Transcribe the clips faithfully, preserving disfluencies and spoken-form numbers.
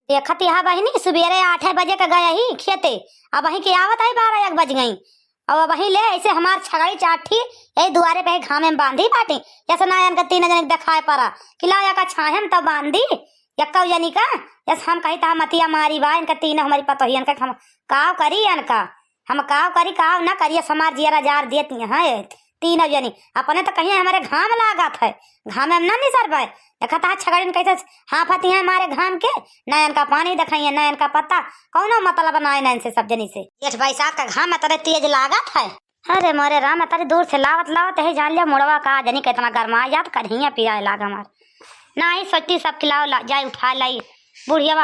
देखत यहाँ बहिनी, सुबेरे आठे बजे के गए ही खेते, अबहीं के आवत ही बारह एक बज गई। अब अबहीं ले ऐसे हमार छगड़ी चार ठी यही दुआरे पे ही घामे में बांधी बाटी, जैसे ना इनका तीन जने के देखाए पड़ा कि लाओ एका छाहे में तो बांधी, यक्का जनी का, जैसे हम कही तहा मतिया मारी बा, इनका तीन हमारी पतोहियन का हम काव करी इनका, हम काव करी, काव ना करिए, हमार जियरा जार दिए ती हैं, तीन जनी। अपने तो कहिए हमारे घाम लागत है, घाम में ना निसरबे। देखा था छगड़िन कैसे हाफत हैं हमारे घाम के, ना इनका पानी देखाइए, ना इनका पत्ता, कौनो मतलब ना है ना इनसे सब जनी से। जेठ बैसाख का घाम इतने तेज लागत है। अरे मोरे राम, इतनी दूर से लावत लावत यही जान लिया मुड़वा का जनी कितना गरमा जात, कढ़िया पिराए लाग हमार। ना ही सोचती सब खिलाओ ला, जाए उठा लाई। बुढ़ियावा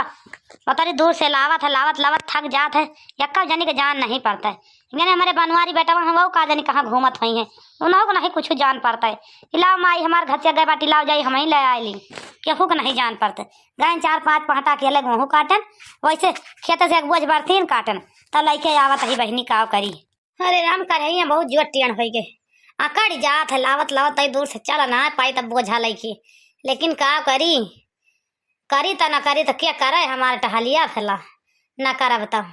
उतरी दूर से लावत है, लावत लावत थक जात है, यक्का जनी के जान नहीं पड़ता है। इन्हें हमारे बनवारी बेटवा हैं, वो का जनी कहाँ घूमत हुई हैं, उन्हों को नहीं कुछ जान पड़ता है। कि लाओ माई हमार घर से गए बाटी, लाओ जाई हम ही ले आए ली, केहू को नहीं जान पड़ता है। गए चार पाँच पहटा के ले गेहूँ काटन, वैसे खेत से एक बोझ बरतीन काटन, तब लइके आवत ही बहिनी काव करी। अरे राम, करहिया बहुत जोर टियन होइ गए। अकड़ जात है, लावत लावत तई दूर से चल ना पाई तब बोझा लइके। लेकिन का करी, करी त ना करी त के करे, हमारे टहलिया फैला ना करब त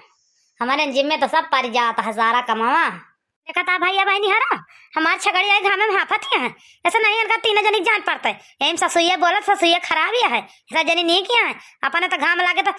हमारे जिम्मे तो सब परि जात है सारा कमावा। देखा था भैया बहनी हरा, हमार छगड़ी आई घामे में हाफत ही है। ऐसे नहीं इनका तीनों जनी के जान पड़ते। एम ससुइया बोलत ससुइया खराब ही है, ऐसा जनी नहीं किया है। अपने तो घाम लागे तो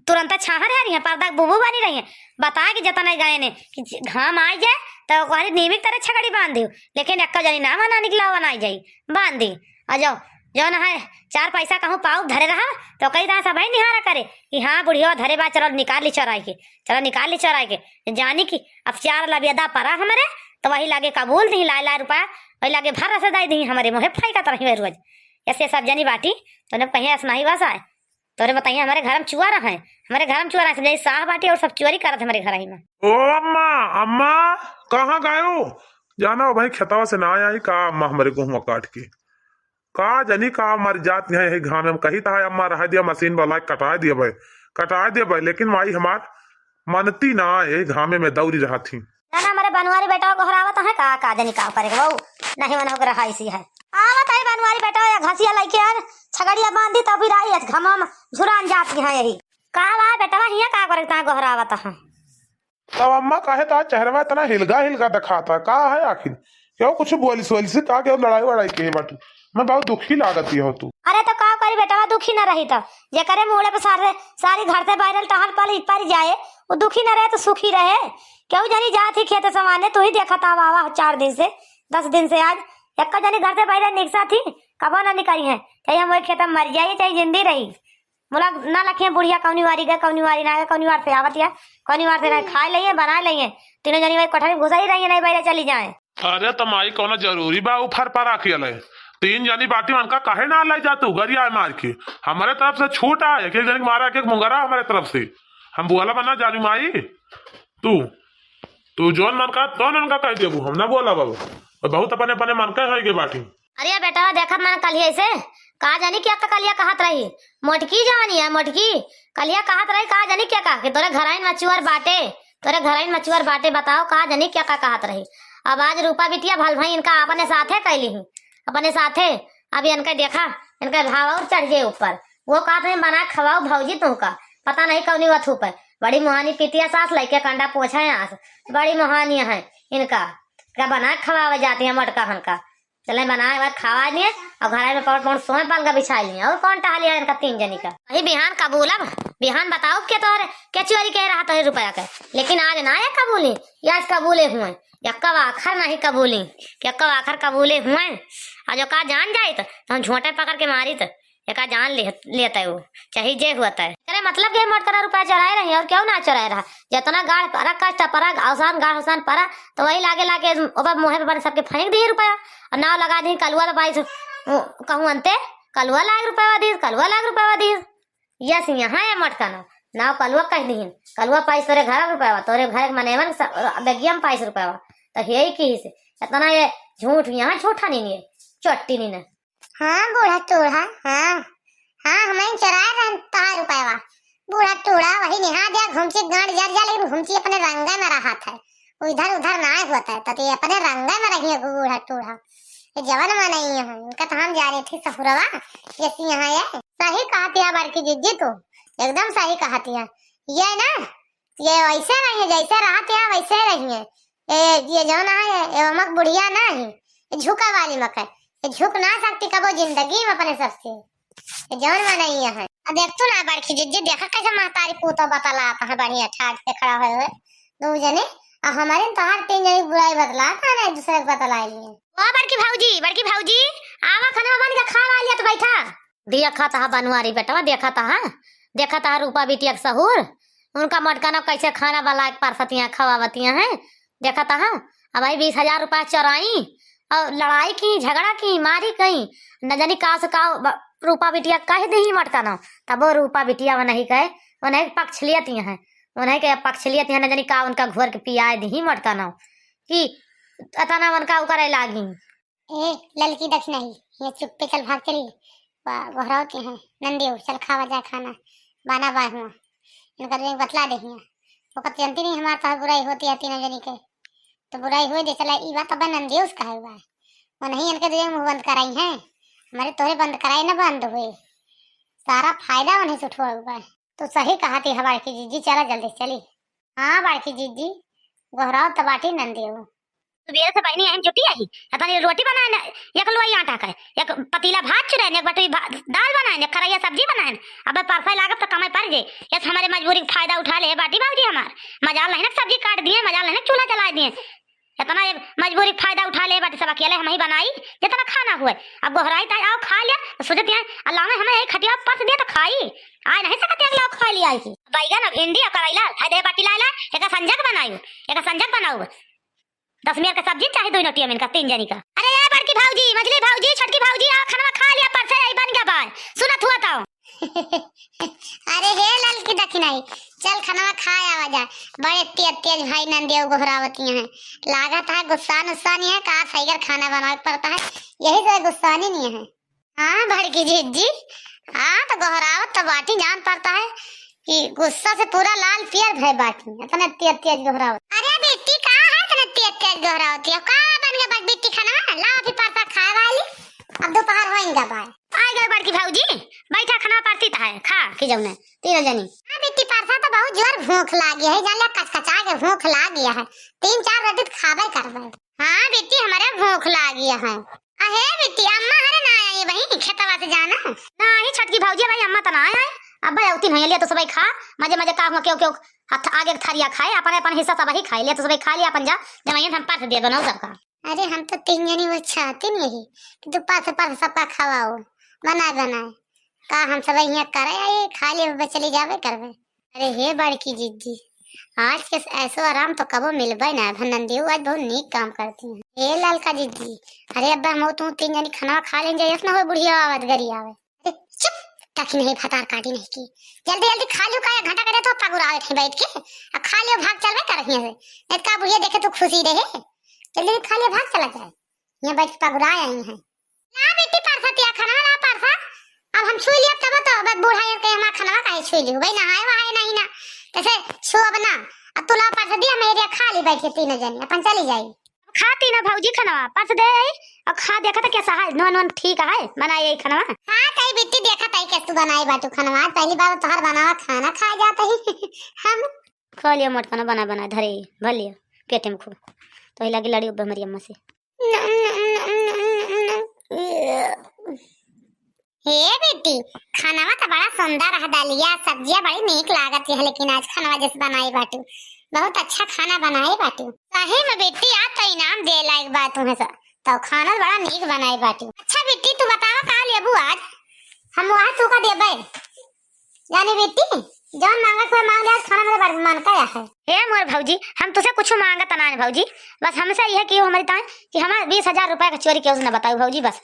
तुरंत छाहर है रही है, पर्दा बुबू बनी रही है। बता के जतना गए ने कि घाम आ जाए तो कहरी नीमिक तरह छगड़ी बांध दियो, लेकिन एक्का जनी ना मना निकला बनाई जाई, बांध दी। और जाओ, जौन है चार पैसा कहूँ पाऊ धरे रहा तो कई दास अबही निहारा करे कि हाँ बुढ़िया धरे बा, चलो निकाल ली चोराई के, चलो निकाल ली चोराई के। जानी कि अब चार लबियदा परा हमरे, तो वही लागे कबूल दी लाए लाए रुपया, वही लागे भर रसे दाई दी हमरे मुँहे फाइकत रही रोज। ऐसे सब जनी बाटी, तो उन्हें कहीं ऐसा नहीं बस आए। तोरे बताइए, हमारे घर में चुआ रहा है, हमारे घर में चुआ रहा है, सब जनी साह बाटी और सब चोरी करत हमारे घर ही में। ओ अम्मा, अम्मा, कहाँ गयो? जाना हो भाई, खेतवा से ना आई का अम्मा हमारे गेहुआ काट के? का जनी का मर जात है यही घामे में। कही था अम्मा रह दिया, मशीन वाला कटा दिया भाई, कटा दिया भाई, लेकिन माई हमार मनती ना, यही घामे में दौरी रहा थी। ना, ना, हमारे बनवारी बेटा गोहरावत है का, का जनी का करे बहू, नहीं मनो के रहा इसी है। आवत है बनवारी बेटा या घसिया लइके आज छगड़िया बांधी तब फिर आई आज घामा में झुरान जाती है यही। का बा बेटवा हिया का करे ता गोहरावत है? तब अम्मा काहे ता चेहरवा इतना हिलगा हिलगा दिखाता, का है आखिर? क्यों कुछ बोलिस वोलिस का, क्यों लड़ाई वड़ाई के बाटी? मैं बहुत दुखी लागत ही हो तू। अरे तो का करी बेटवा, दुखी न रही तो जेकरे मूड़े पे सारे, सारी घर से बाहर टहल पल पड़ जाए, वो दुखी न रहे तो सुखी रहे। क्यों जनी जात ही खेत समाने, तू ही देखत आवा, आवा चार दिन से, दस दिन से आज एक्का जनी घर से बाहर निकसा थी, कबो ना निकली है, चाहे हम वही खेत में मर जाइए चाहे जिंदी रही। बोला ना लखिया बुढ़िया कौनी वारी गए, कौनी वारी ना गए, कौनी वार से आवत या, कौनी वार से ना खाए लइए, बनाए लइए। तीनों जनी वही कोठरी में घुसा ही रही है, नहीं बाहर चली जाए। अरे त माई कौनो जरूरी बा उ फर पर आखिया ले? तीन जनी बाटी उनका काहे ना ले जा तू गरिया मार के? हमारे तरफ से छूट आ, एक एक जनी के मारा एक एक मुंगरा हमारे तरफ से। हम बोला बना जानी माई, तू, तू जौन मन का तौन उनका कह देबू, हम ना बोला बाबू। और बहुत अपने अपने मन का होई के बाटी। अरे बेटा देखत मन कलिया से का जानी क्या का कलिया कहत रही। मोटकी जवानी है मोटकी, कलिया कहत रही का जानी क्या का कि तोरे घराइन में चुअर बाटे, तोरे घराइन में चुअर बाटे, बताओ का जानी क्या का कहत रही। अब आज रूपा बिटिया भल भाई इनका अपने साथे कैली ही, अपने साथे। अब इनका देखा, इनका भाव और चढ़ जाए ऊपर। वो कहत रही बना खवाओ भौजी तुमका, पता नहीं कौनी वथू पे। बड़ी मोहानी पितिया सास लइके कंडा पोछा है आस, बड़ी मोहानी है इनका, का बना खवावे जाती है मोटका हनका। चले बनाए वाए खवाए लिए और घर में पौड़ पौड़ सोए पलंग बिछाए लिए। और कौन टहलिया इनका तीन जनी का? वही बिहान कबूलब, बिहान बताओ के तोहरे के चोरी कह रहा तोहरे रुपया के, लेकिन आज ना ये कबूली, ये आज कबूले हुए, यक्का आखर नहीं कबूली, यक्का आखर कबूले हुए। और जो का जान जाए तो, तो हम झोंटे पकड़ के मारी तो एका जान ले, लेता है वो, चाहे जे हुआ है। अरे मतलब के मोटकना रुपया चोराए रही और क्यों ना चोराए रहा? जितना गाढ़ परा, कष्ट परा, अवसान गाढ़ अवसान परा, तो वही लागे लागे ओकर मुँहे पे बने सबके फेंक दी रुपया और नाव लगा दी कलुआ पे पाई से, कहूँ अंते कलुआ लाग रुपया दी, कलुआ लाग रुपया दी। यस, यहाँ ये मोटकना नाव कलुआ कह दी, कलुआ पाइस तोरे घर रुपया, तोरे घर के मनेवन बेगियम पाइस रुपया। तो यही की से इतना ये झूठ, यहाँ झूठा नहीं है, चट्टी नहीं ना। हाँ बूढ़ा टूढ़ा, हाँ, हाँ, हमें चोराए रहन तोहार रुपयवा। बूढ़ा टूढ़ा वही निहा दिया, घुमची गांड जर जा, लेकिन घुमची अपने रंगे में रहत है। वो इधर उधर ना होता है, तो ये अपने रंगे में रहिए बूढ़ा टूढ़ा। ये जवन में नहीं है, इनका तो हम जा रहे थे सहुरवा, जैसी यहाँ ये। सही कहा पिया बड़की जिज्जी तू, एकदम सही कहत है। ये ना, ये वैसे रही है, जैसे रहत है वैसे रही है। ये, ये जौन है, ये मक बुढ़िया ना है, ये झुका वाली मक है। ये झुक ना सकती कबो जिंदगी में अपने सबसे। ये जौन मनइया है। अब देख तू ना बड़की जिज्जी, देखा कैसे महतारी पूतो बतलात है, बढ़िया ठाट से खड़ा होए हुए दो जने। और हमारे तोहार तीन जने की बुराई बतलात है ना, एक दूसरे के बतलाए लिए। ओ बड़की भौजी, बड़की भौजी, आवा खाना बन के खा लिया तो बैठा। देखत हा बनवारी बेटवा, देखत हा, देखत हा रूपा बिटिया के सहूर, उनका मटका न कैसे खाना बना के परसतियाँ, खवावतियाँ हैं। देखत हा, अब भाई बीस हजार रुपया चोराई और लड़ाई की, झगड़ा की, मारी गई, न जानी का से का ब-, रूपा बिटिया कह दही मटका न, तब वो रूपा बिटिया वो नहीं कहे, वो नहीं पक्ष लियतियाँ हैं, वो नहीं कहे पक्ष लियतियाँ, न जानी का उनका घोर के पियाए दही मटका न, कि अतना उनका उ करे लागी। ए, ललकी दखिनही, ये चुप्पे चल भाग चली। वा, गोहरावती हैं, नंदियो, चल खावा जाए खाना, बाना बाय हुआ। इनका तो एक बतला दे हिया। ओकर तो जानती नहीं, हमार तो बुराई होती है तीनों जनी के। तो बुराई हुए दे चला, ई बात अब नंदियो से कहे हुआ है। वो नहीं इनके दुए मुंह बंद कराई हैं। हमारे तोहरे बंद कराई ना बंद हुए। सारा फायदा उन्हीं से उठवा हुआ है। तो सही कहा थी हमारे की जीजी, चला जल्दी चली। हाँ, बड़की जीजी, गोहराव त बाटी नंदियो। सुबेरे से बहिनी आइन जुटी आही, अतनी रोटी बनाए न, एक लोई आटा का, एक पतीला भात चुराए न, एक बटुई भा-, दाल बनाए न, एक खरैया सब्जी बनाए न। अब परसै लागब त कमाई पर जे, यस हमारे मजबूरी के फायदा उठा ले बाटी बाबूजी हमार। मजाल नहीं ना सब्जी काट दिए, मजाल नहीं ना चूल्हा जलाए दिए। इतना ये मजबूरी के फायदा उठा ले बाटी, सब अकेले हम ही बनाई, जितना खाना हुए। अब गोहराई ताई आओ खा लिया, तो सोचत हैं, अल्लाह में हमें यही खटिया पर से दिया तो खाई। आए नहीं सकत हैं, अगला खा लिया आई। बैगन, अब भिंडी, अब करैला, है दे बाटी लाए ला, एक संजक बनायु, एक संजक बनाऊ। दस मिनट का सब्जी चाहे दो नोटिया में इनका, तीन जनी का। अरे ए बड़की भौजी, मझली भौजी, छोटकी भौजी, आओ खाना खा लिया, परसे आई बन गया बाय। सुनत हुआ तो। अरे हे ललकी दखिनही, चल खाना खाए आवा जा। बड़े तेज तेज भाई नंदियो गोहरावती हैं। लागत है गुस्सा नुस्सा नहीं है, का सही कर खाना बनावे के पड़ता है, यही से गुस्सा नहीं है। हाँ, बड़की जीजी, हाँ, तो गोहरावत तो बाटी, जान पड़ता है कि गुस्सा से पूरा लाल पियर भय बाटी, इतने तेज तेज गोहरावत। अरे बेटी, का है इतने तेज तेज गोहरावत है? का बन गया बस बेटी खाना? लाओ अभी परसा खाए वाली, अब दोपहर होइगा बाय। आ गए बड़की भौजी, बैठा खाना परसी है, खा के जौने, तीनों जनी। हाँ बेटी, परसा तो बहुत जोर भूख लागी है, जान ले कचकचा के भूख लागी है, तीन चार रोटी तो खाबे करबे। हाँ बेटी, हमारे भूख लागी है। अहे बिट्टी, अम्मा हरे ना आई बहिन, खेतवा से जाना। ना आई छोटकी भौजी, भाई अम्मा त ना आए। अब भाई औती नहीं लिया तो सबई खा, मजे मजे का हुआ, क्यों क्यों हाथ आगे के थरिया खाए, अपन अपन हिस्सा सबही खाए लिया तो सबई खा लिया अपन जा, जमाइए हम परस दे बनाओ सबका। अरे हम तो तीन जनी वो चाहते नहीं है कि तू परस परस सबका खवाओ, बनाए बनाए। का हम सब यहाँ करे आई, खा लिए बस चली जावे करबे। अरे हे बड़की जिज्जी, आज के ऐसो आराम तो कबो मिलबे ना। भनन देऊ आज बहुत नीक काम करती हैं। हे ललका जिज्जी, अरे अब्बा हम तू तीन जनी खाना खा लें जाए, ना हो बुढ़िया आवत गरी आवे। अरे चुप, ताकि नहीं फतार काटी नहीं की। जल्दी जल्दी खा लियो, का एक घंटा करे तो पगुरावे थे बैठ के। अब खा लियो, भाग चलबे कर हियां से। नहीं तो का बुढ़िया देखे तू खुशी रहे। जल्दी जल्दी खा लियो, भाग चला जाए। यहाँ बैठ के पगुराए आई हैं। ला बेटी परसा तिया खाना ला परसा। अब हम छुई लिया तब तो अब बूढ़ा ये कहे हमार खाना काहे छुई लियो? भाई नहाए वहाए नहीं ना। तैसे छुअब ना। अब तू ला परसा दिया, हम एरिया खा ली बैठ के तीनों जनी, अपन चली जाई। खा तीनों भौजी खाना परस दे आई। और खा देखा था कैसा है, नोन नोन ठीक है, बनाए आई खाना। हाँ, तई बेटी देखा तई कैसे तू बनाए बाटू खाना। आज पहली बार तोहर बनावा खाना खाए जात ही हम। खा लिया मोटका ना बना बना धरे, भर लिया पेटे में खूब। तो ही लागे लड़ी उब्बे हमारी अम्मा से। हे बेटी, खानावा तो बड़ा सुंदर है, दलिया सब्जिया बड़ी नीक लागत है, लेकिन आज खानावा जैसे बनाई बाटू, बहुत अच्छा खाना बनाई बाटू। सही में बेटी, आज तो इनाम दे लायक बा तुम्हें से, तो खाना बड़ा नीक बनाई बाटू। अच्छा बेटी, तू बतावा का लेबू आज, हम वह तू का देबे। जाने बेटी, जौन मांगत हुआ मांग ले, आज खाना मेरे बड़ मन का है। हे मोर भौजी, हम तुसे कुछ मांगत ना है भौजी, बस हमसे यह कि हमारी ताई कि हमारे बीस हजार रुपया का चोरी के उसने बताऊ भौजी, बस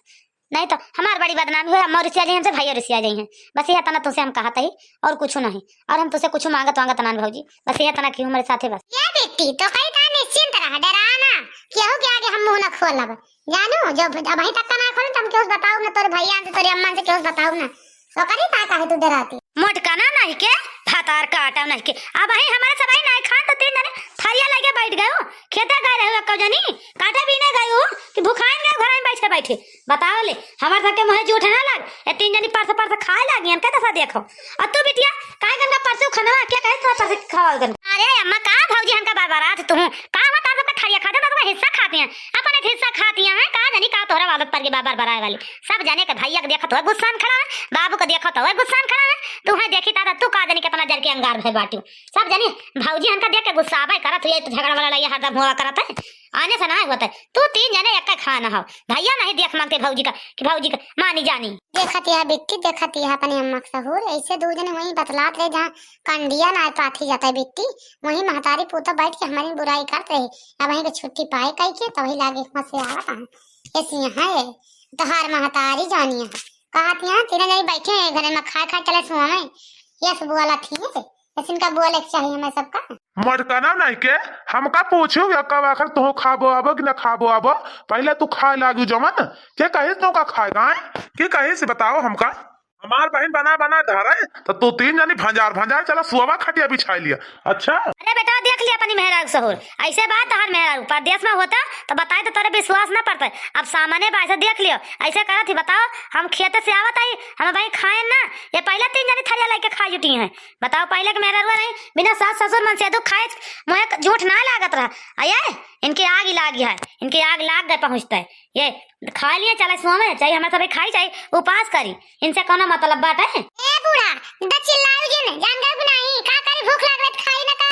नहीं तो हमार बड़ी बदनामी हुई, अम्मा रिसिया जाई हमसे, भाई रिसिया जाई हैं, बस यह तना तुसे हम कहत ही और कुछ नहीं, और हम तुसे कुछ मांगत वांगत ना है भौजी, बस यह तना कि हमारे साथे बस। ये बेटी, तो कही था निश्चिंत रहा, डरा ना, केहू के आगे हम मुंह ना खोलब, जानू, जब अबहीं तक ना खोले, तो हम केहू से बताऊ ना, तोरे भैया से, तोरे अम्मा से केहू से बताऊ ना। ओकरी का काहे तू डराती? मोटका ना नहीं के, फतार काटा नहीं के। अबहीं हमारे सबही नहीं खान तो तीन जने थरिया लेके बैठ गयो। खेते गए रहे हो, कब जानी काटे भी नहीं गए हो कि भुखाइन गए, घर में बैठे बैठे, बताओ ले, हमर सबके मुँहे जूठ ना लाग, ये तीन जनी परस परस खाए लागी, इनका दशा देखो। और तू बिटिया, काहे गंगा परसों खनवा, क्या कहे था परसों खावा गंगा? अरे अम्मा, का भौजी हमका बरबरात तू? का बता, सबका थरिया खाते, सबका हिस्सा खाती हैं, अपन एक हिस्सा खाती हैं, का जानी का तोहरा आदत पर के बरबराए वाली। सब जने के भैया के देखत हो गुस्सान खड़ा है, बाबू के देखत हो गुस्सान खड़ा है, तू है देखी दादा, तू का जानी कितना जर के अंगार भय बाटू। सब जनी भौजी हमका देख के गुस्साबे करत हुई, तो झगड़ा वाला लइया हरदम हुआ करत है, आने से ना होता है। तू तीन जने एक खाना हो, भैया नहीं देख मांगते भौजी का कि भौजी का मानी जानी। देखत यह बिट्टी, देखत यह अपने अम्मा के सहूर, ऐसे दो जने वहीं बतलात रहे जहाँ कंडिया ना पाथी जाता है बिट्टी, वहीं महतारी पूता बैठ के हमारी बुराई करत रहे। अब वहीं के छुट्टी पाए कई के, तब वही लागे वहाँ से आवत है। ऐसी यहाँ है, तोहार महतारी जानी है। कहत यहाँ तीनों जने बैठे हैं घर में, खाए खाए चले सुआ में। ये सब बोला थी, ऐसे इनका बोले के चाहिए हमें सबका। मटकना नहीं के, हमका पूछू या कब आखिर तू खाबो आबो कि ना खाबो आबो? पहले तू खाए लागू जमन, के कहिस तू का खाए गाय? के कहिस बताओ हमका? हमार बहन बना बना धरे, तो तू तीन जनी भंजार भंजार चला सुअवा खटिया बिछाई लिया। अच्छा? अरे बेटा, देख लिया अपनी मेहरारू सहूर, ऐसे बात तोहर मेहरारू परदेश में होता तो बताए तो तोरे विश्वास न पड़ता। अब सामने बा, ऐसे देख लियो, ऐसे करत ही बताओ, हम खेते से आवत आई, हम भाई खाए ना, ये पहले तीन जनी थरिया लेके खा जुटी हैं। बताओ, पहले के मेहरारू नहीं, बिना सास ससुर मन से दुख खाए, मुँहे क-, जूठ ना लागत रहा। आ ये इनके आग ही लागी है, इनके आग लाग गए पहुँचते। ये खा लिए चले सोवे, चाहे हमें सभी खाई, चाहे उपास करी, इनसे कोनो मतलब बात है? ए बूढ़ा, द चिल्लाऊ जिन, जान गए कि नहीं? का करी, भूख लागत खाई ना का?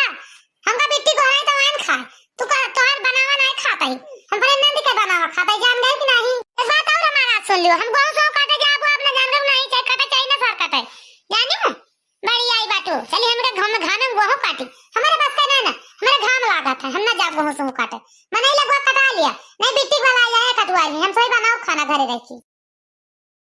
हमका बिट्टी को है तो आन खाए। तू का, तोहर बनावा नहीं खाता ही। हम अपने नंद के बनावा खाता ही, जान गए कि नहीं? एक बात और हमारा सुन लियो, हम गोहूं सो काटे जाबो, अपना जान गए कि नहीं, चाहे कटे चाहे ना सर कटे। जानी? बड़ी आई बाटू, चली हमरे घाम में, घाम में गोहूं काटी। हमारे बस का ना ना, हमारे घाम लागत है, हम ना जाब गोहूं सो काटे। मनई लगवा कटा लिया, नहीं बिट्टी वाला आया है कटुआ में, हम सोई बनाओ खाना घरे रखी।